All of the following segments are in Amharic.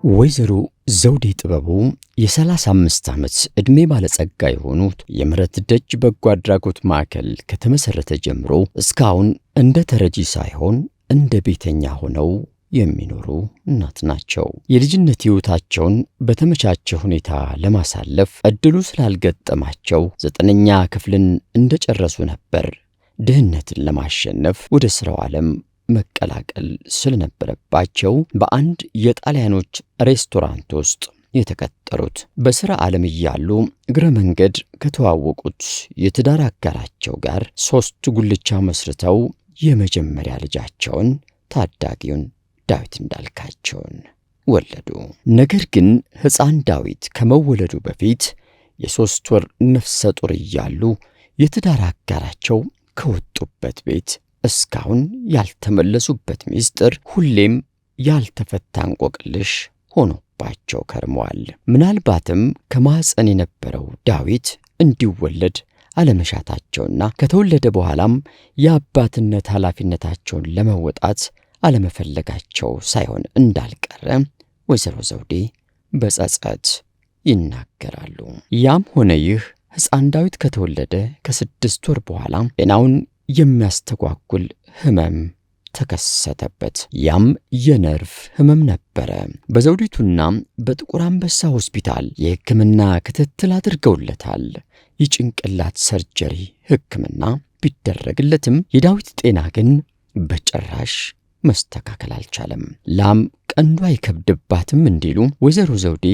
ወይዘሮ ዘውዴ ጥበቡ የ35 ዓመት ዕድሜ ባለጸጋ የሆኑት የምህረት ደጅ በጎ አድራጎት ማዕከል ከተመሠረተ ጀምሮ እስካሁን እንደ ተረጂ ሳይሆን እንደ ቤተኛ ሆነው የሚኖሩ እናት ናቸው። የልጅነት ሕይወታቸውን በተመቻቸ ሁኔታ ለማሳለፍ ዕድሉ ስላልገጠማቸው 9ኛ ክፍልን እንደጨረሱ ነበር ድህነትን ለማሸነፍ ወደ ሥራው ዓለም መቀላቀል ስለነበረባቸው በአንድ የጣሊያኖች ሬስቶራንት ውስጥ የተቀጠሩት። በሥራ ዓለም እያሉ እግረ መንገድ ከተዋወቁት የትዳር አጋራቸው ጋር 3 ጉልቻ መስርተው የመጀመሪያ ልጃቸውን ታዳጊውን ዳዊት እንዳልካቸውን ወለዱ። ነገር ግን ሕፃን ዳዊት ከመወለዱ በፊት የ3 ወር ነፍሰ ጡር እያሉ የትዳር አጋራቸው ከወጡበት ቤት እስካሁን ያልተመለሱበት ሚስጥር ሁሌም ያልተፈታ እንቆቅልሽ ሆኖባቸው ከርመዋል። ምናልባትም ከማህፀን የነበረው ዳዊት እንዲወለድ አለመሻታቸውና ከተወለደ በኋላም የአባትነት ኃላፊነታቸውን ለመወጣት አለመፈለጋቸው ሳይሆን እንዳልቀረ ወይዘሮ ዘውዴ በጸጸት ይናገራሉ። ያም ሆነ ይህ ሕፃን ዳዊት ከተወለደ ከ6 ወር በኋላ ጤናውን የሚያስተጓጉል ህመም ተከሰተበት። ያም የነርቭ ህመም ነበረ። በዘውዲቱና በጥቁር አንበሳ ሆስፒታል የህክምና ክትትል አድርገውለታል። የጭንቅላት ሰርጀሪ ህክምና ቢደረግለትም የዳዊት ጤና ግን በጭራሽ መስተካከል አልቻለም። ላም ቀንዷ አይከብድባትም እንዲሉ ወይዘሮ ዘውዴ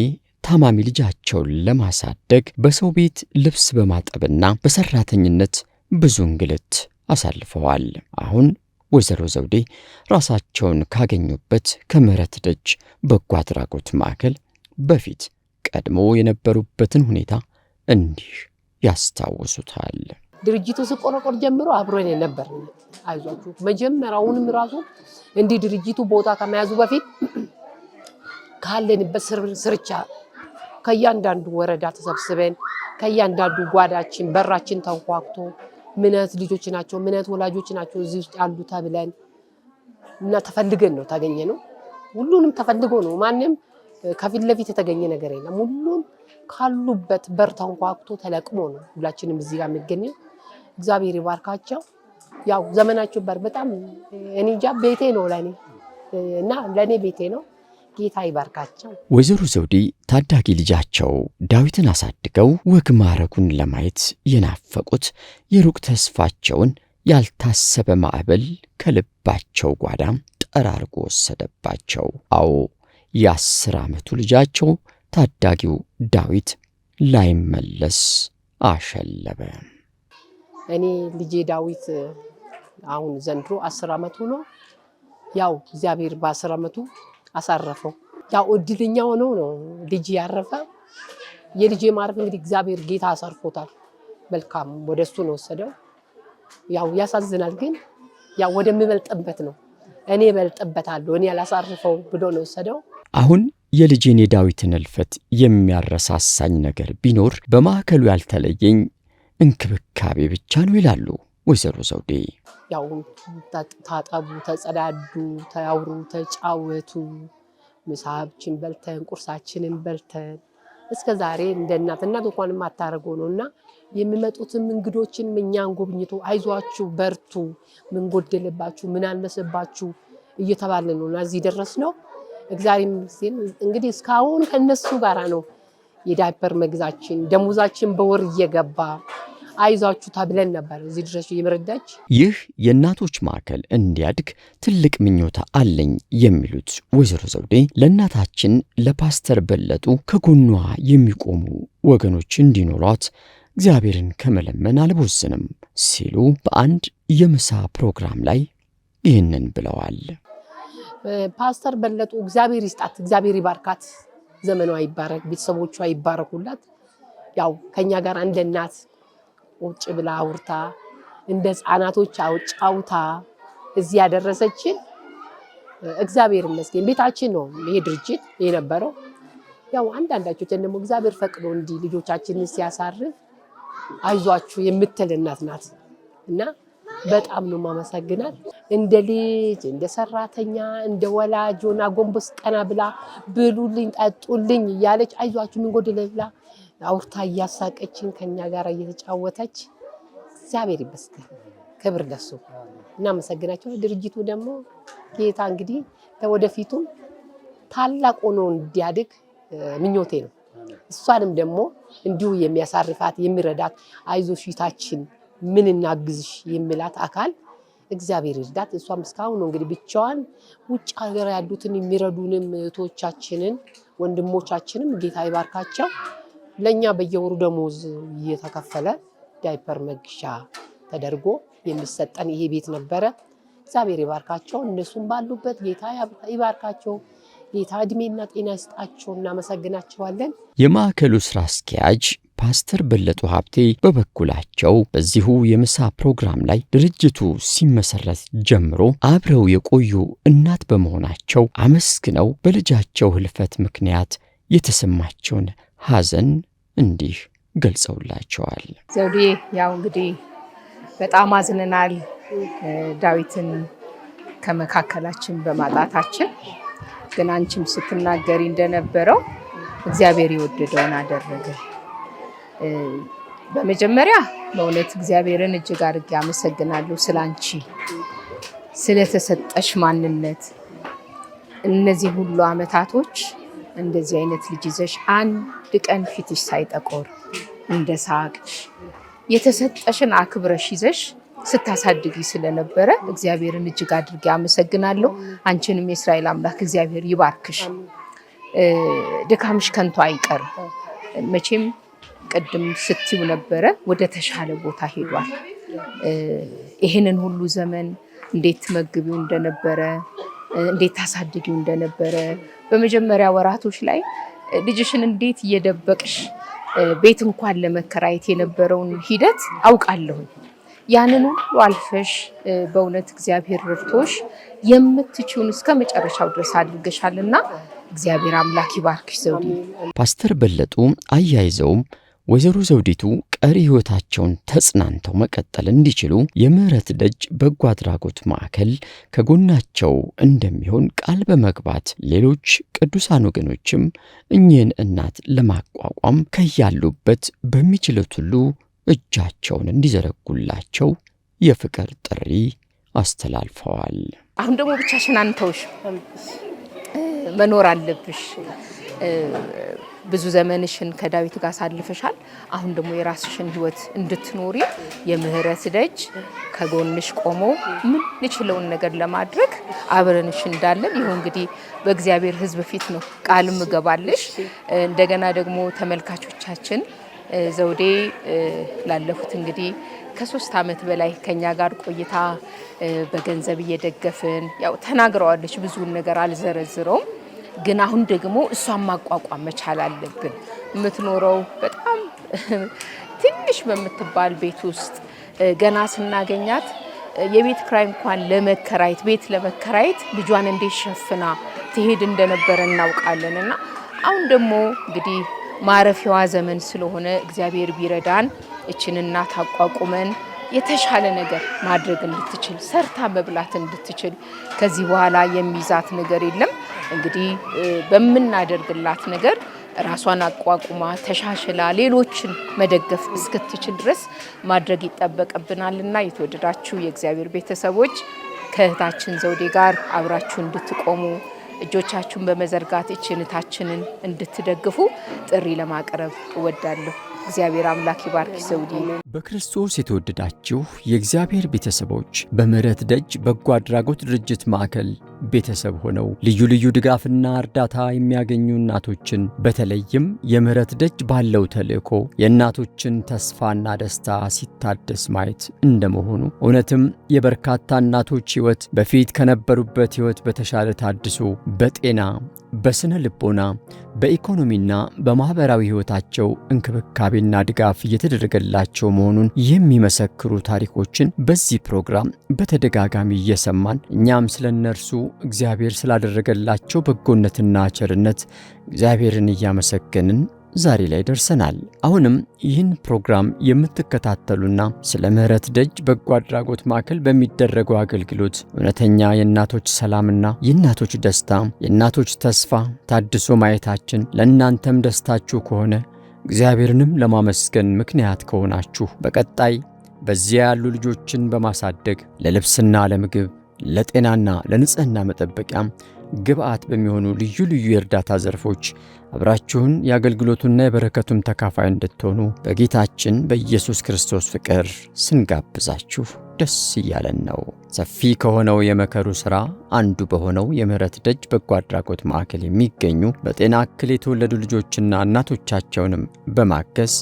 ታማሚ ልጃቸውን ለማሳደግ በሰው ቤት ልብስ በማጠብና በሰራተኝነት ብዙ እንግልት አሳልፈዋል። አሁን ወይዘሮ ዘውዴ ራሳቸውን ካገኙበት ከምህረት ደጅ በጎ አድራጎት ማዕከል በፊት ቀድሞ የነበሩበትን ሁኔታ እንዲህ ያስታውሱታል። ድርጅቱ ሲቆረቆር ጀምሮ አብሮን ነበር። አይዟችሁ መጀመሪያውንም ራሱ እንዲህ ድርጅቱ ቦታ ከመያዙ በፊት ካለንበት ስርቻ ከእያንዳንዱ ወረዳ ተሰብስበን ከእያንዳንዱ ጓዳችን በራችን ተንኳኩቶ ምን አይነት ልጆች ናቸው፣ ምን አይነት ወላጆች ናቸው እዚህ ውስጥ ያሉ ተብለን እና ተፈልገን ነው ታገኘነው። ሁሉንም ተፈልጎ ነው። ማንም ከፊት ለፊት የተገኘ ነገር የለም። ሁሉም ካሉበት በር ተንኳኩቶ ተለቅሞ ነው ሁላችንም እዚህ ጋር የሚገኘው። እግዚአብሔር ይባርካቸው። ያው ዘመናቸው በር በጣም እኔ እንጃ ቤቴ ነው ለኔ እና ለኔ ቤቴ ነው። ጌታ ይባርካቸው። ወይዘሮ ዘውዴ ታዳጊ ልጃቸው ዳዊትን አሳድገው ወግ ማዕረጉን ለማየት የናፈቁት የሩቅ ተስፋቸውን ያልታሰበ ማዕበል ከልባቸው ጓዳ ጠራርጎ ወሰደባቸው። አዎ የ10 ዓመቱ ልጃቸው ታዳጊው ዳዊት ላይመለስ አሸለበ። እኔ ልጄ ዳዊት አሁን ዘንድሮ 10 ዓመቱ ነው። ያው እግዚአብሔር በ10 ዓመቱ አሳረፈው። ያው እድለኛ ሆኖ ነው ልጅ ያረፈ። የልጄ ማረፍ እንግዲህ እግዚአብሔር ጌታ አሳርፎታል። መልካም ወደሱ ነው ወሰደው። ያው ያሳዝናል፣ ግን ያው ወደምበልጥበት ነው። እኔ እበልጥበታለሁ፣ እኔ ያላሳርፈው ብሎ ነው ወሰደው። አሁን የልጄን የዳዊትን እልፈት የሚያረሳሳኝ ነገር ቢኖር በማዕከሉ ያልተለየኝ እንክብካቤ ብቻ ነው ይላሉ ወይዘሮ ዘውዴ። ያው ታጠቡ፣ ተጸዳዱ፣ ተያውሩ፣ ተጫወቱ፣ ምሳችን በልተን ቁርሳችንን በልተን እስከ ዛሬ እንደ እናት እናት እንኳን የማታረገው ነውና የሚመጡትም እንግዶችን እኛን ጎብኝቶ አይዟችሁ፣ በርቱ፣ ምን ጎደለባችሁ፣ ምን አነሰባችሁ እየተባለ ነውና እዚህ ደረስነው። እግዚአብሔር ይመስገን። እንግዲህ እስካሁን ከነሱ ጋራ ነው የዳይፐር መግዛችን ደሞዛችን በወር እየገባ አይዟችሁ ተብለን ነበር እዚህ ድረስ የመረዳች። ይህ የእናቶች ማዕከል እንዲያድግ ትልቅ ምኞት አለኝ የሚሉት ወይዘሮ ዘውዴ ለእናታችን ለፓስተር በለጡ ከጎኗ የሚቆሙ ወገኖች እንዲኖሯት እግዚአብሔርን ከመለመን አልቦዝንም ሲሉ በአንድ የምሳ ፕሮግራም ላይ ይህንን ብለዋል። ፓስተር በለጡ እግዚአብሔር ይስጣት፣ እግዚአብሔር ይባርካት፣ ዘመኗ ይባረክ፣ ቤተሰቦቿ ይባረኩላት። ያው ከኛ ጋር እንደ እናት ቁጭ ብላ አውርታ እንደ ህፃናቶች አጫውታ እዚህ ያደረሰችን እግዚአብሔር ይመስገን። ቤታችን ነው ይሄ ድርጅት የነበረው። ያው አንዳንዳቸው ደግሞ እግዚአብሔር ፈቅዶ እንዲህ ልጆቻችንን ሲያሳርፍ አይዟችሁ የምትል እናት ናት እና በጣም ነው ማመሰግናት። እንደ ልጅ፣ እንደ ሰራተኛ፣ እንደ ወላጅ ሆና ጎንበስ ቀና ብላ ብሉልኝ፣ ጠጡልኝ እያለች፣ አይዟችሁ ምን ጎደለ ብላ አውርታ እያሳቀችን ከኛ ጋር እየተጫወተች፣ እግዚአብሔር ይመስገን፣ ክብር ለሱ፣ እናመሰግናቸው። ድርጅቱ ደግሞ ጌታ እንግዲህ ለወደፊቱም ታላቅ ሆኖ እንዲያድግ ምኞቴ ነው። እሷንም ደግሞ እንዲሁ የሚያሳርፋት፣ የሚረዳት፣ አይዞሽ እህታችን ምን እናግዝሽ የሚላት አካል እግዚአብሔር ይርዳት። እሷም እስካሁን ነው እንግዲህ ብቻዋን ውጭ ሀገር ያሉትን የሚረዱንም እህቶቻችንን ወንድሞቻችንም ጌታ ይባርካቸው። ለእኛ በየወሩ ደሞዝ እየተከፈለ ዳይፐር መግዣ ተደርጎ የሚሰጠን ይሄ ቤት ነበረ። እግዚአብሔር ይባርካቸው። እነሱም ባሉበት ጌታ ይባርካቸው። ጌታ እድሜና ጤና ይስጣቸው። እናመሰግናቸዋለን። የማዕከሉ ሥራ አስኪያጅ ፓስተር በለጡ ሀብቴ በበኩላቸው በዚሁ የምሳ ፕሮግራም ላይ ድርጅቱ ሲመሰረት ጀምሮ አብረው የቆዩ እናት በመሆናቸው አመስግነው በልጃቸው ሕልፈት ምክንያት የተሰማቸውን ሐዘን እንዲህ ገልጸውላቸዋል። ዘውዴ፣ ያው እንግዲህ በጣም አዝነናል ዳዊትን ከመካከላችን በማጣታችን። ግን አንቺም ስትናገሪ እንደነበረው እግዚአብሔር የወደደውን አደረገ። በመጀመሪያ በእውነት እግዚአብሔርን እጅግ አድርጌ አመሰግናለሁ ስለ አንቺ፣ ስለተሰጠሽ ማንነት። እነዚህ ሁሉ አመታቶች እንደዚህ አይነት ልጅ ይዘሽ አንድ ቀን ፊትሽ ሳይጠቆር እንደ ሳቅሽ የተሰጠሽን አክብረሽ ይዘሽ ስታሳድጊ ስለነበረ እግዚአብሔርን እጅግ አድርጌ አመሰግናለሁ። አንቺንም የእስራኤል አምላክ እግዚአብሔር ይባርክሽ። ድካምሽ ከንቱ አይቀርም። መቼም ቅድም ስትይው ነበረ፣ ወደ ተሻለ ቦታ ሄዷል። ይህንን ሁሉ ዘመን እንዴት ትመግቢው እንደነበረ፣ እንዴት ታሳድጊው እንደነበረ፣ በመጀመሪያ ወራቶች ላይ ልጅሽን እንዴት እየደበቅሽ ቤት እንኳን ለመከራየት የነበረውን ሂደት አውቃለሁኝ። ያንን ሁሉ አልፈሽ በእውነት እግዚአብሔር ረድቶሽ የምትችውን እስከ መጨረሻው ድረስ አድርገሻልና እግዚአብሔር አምላክ ይባርክሽ ዘውዲ። ፓስተር በለጡ አያይዘውም ወይዘሮ ዘውዲቱ ቀሪ ሕይወታቸውን ተጽናንተው መቀጠል እንዲችሉ የምህረት ደጅ በጎ አድራጎት ማዕከል ከጎናቸው እንደሚሆን ቃል በመግባት ሌሎች ቅዱሳን ወገኖችም እኚህን እናት ለማቋቋም ከያሉበት በሚችሉት ሁሉ እጃቸውን እንዲዘረጉላቸው የፍቅር ጥሪ አስተላልፈዋል። አሁን ደግሞ ብቻሽን አንተውሽ፣ መኖር አለብሽ። ብዙ ዘመንሽን ከዳዊት ጋር አሳልፈሻል። አሁን ደግሞ የራስሽን ሕይወት እንድትኖሪ የምህረት ደጅ ከጎንሽ ቆሞ ምንችለውን ነገር ለማድረግ አብረንሽ እንዳለን ይኸው እንግዲህ በእግዚአብሔር ሕዝብ ፊት ነው ቃል ምገባልሽ። እንደገና ደግሞ ተመልካቾቻችን፣ ዘውዴ ላለፉት እንግዲህ ከ3 ዓመት በላይ ከኛ ጋር ቆይታ በገንዘብ እየደገፍን፣ ያው ተናግረዋለች፣ ብዙውን ነገር አልዘረዝረውም። ግን አሁን ደግሞ እሷን ማቋቋም መቻል አለብን። የምትኖረው በጣም ትንሽ በምትባል ቤት ውስጥ፣ ገና ስናገኛት የቤት ክራይ እንኳን ለመከራየት፣ ቤት ለመከራየት ልጇን እንዴት ሸፍና ትሄድ እንደነበረ እናውቃለን። እና አሁን ደግሞ እንግዲህ ማረፊያዋ ዘመን ስለሆነ እግዚአብሔር ቢረዳን እችን እናት አቋቁመን የተሻለ ነገር ማድረግ እንድትችል፣ ሰርታ መብላት እንድትችል፣ ከዚህ በኋላ የሚይዛት ነገር የለም። እንግዲህ በምናደርግላት ነገር ራሷን አቋቁማ ተሻሽላ ሌሎችን መደገፍ እስክትችል ድረስ ማድረግ ይጠበቅብናልና የተወደዳችሁ የእግዚአብሔር ቤተሰቦች፣ ከእህታችን ዘውዴ ጋር አብራችሁ እንድትቆሙ፣ እጆቻችሁን በመዘርጋት እህታችንን እንድትደግፉ ጥሪ ለማቅረብ እወዳለሁ። እግዚአብሔር አምላክ ይባርክ ዘውዴ። በክርስቶስ የተወደዳችሁ የእግዚአብሔር ቤተሰቦች፣ በምህረት ደጅ በጎ አድራጎት ድርጅት ማዕከል ቤተሰብ ሆነው ልዩ ልዩ ድጋፍና እርዳታ የሚያገኙ እናቶችን፣ በተለይም የምህረት ደጅ ባለው ተልእኮ የእናቶችን ተስፋና ደስታ ሲታደስ ማየት እንደመሆኑ፣ እውነትም የበርካታ እናቶች ሕይወት በፊት ከነበሩበት ሕይወት በተሻለ ታድሶ በጤና፣ በስነ ልቦና፣ በኢኮኖሚና በማኅበራዊ ሕይወታቸው እንክብካቤና ድጋፍ እየተደረገላቸው መሆኑን የሚመሰክሩ ታሪኮችን በዚህ ፕሮግራም በተደጋጋሚ እየሰማን፣ እኛም ስለ እነርሱ እግዚአብሔር ስላደረገላቸው በጎነትና ቸርነት እግዚአብሔርን እያመሰገንን ዛሬ ላይ ደርሰናል። አሁንም ይህን ፕሮግራም የምትከታተሉና ስለ ምሕረት ደጅ በጎ አድራጎት ማዕከል በሚደረገው አገልግሎት እውነተኛ የእናቶች ሰላምና የእናቶች ደስታ፣ የእናቶች ተስፋ ታድሶ ማየታችን ለእናንተም ደስታችሁ ከሆነ፣ እግዚአብሔርንም ለማመስገን ምክንያት ከሆናችሁ፣ በቀጣይ በዚያ ያሉ ልጆችን በማሳደግ ለልብስና ለምግብ፣ ለጤናና ለንጽህና መጠበቂያ ግብዓት በሚሆኑ ልዩ ልዩ የእርዳታ ዘርፎች አብራችሁን የአገልግሎቱና የበረከቱን ተካፋይ እንድትሆኑ በጌታችን በኢየሱስ ክርስቶስ ፍቅር ስንጋብዛችሁ ደስ እያለን ነው። ሰፊ ከሆነው የመከሩ ሥራ አንዱ በሆነው የምሕረት ደጅ በጎ አድራጎት ማዕከል የሚገኙ በጤና እክል የተወለዱ ልጆችና እናቶቻቸውንም በማገዝ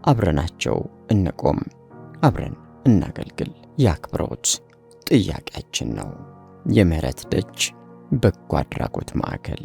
አብረናቸው እንቆም፣ አብረን እናገልግል የአክብሮት ጥያቄያችን ነው። የምሕረት ደጅ በጎ አድራጎት ማዕከል።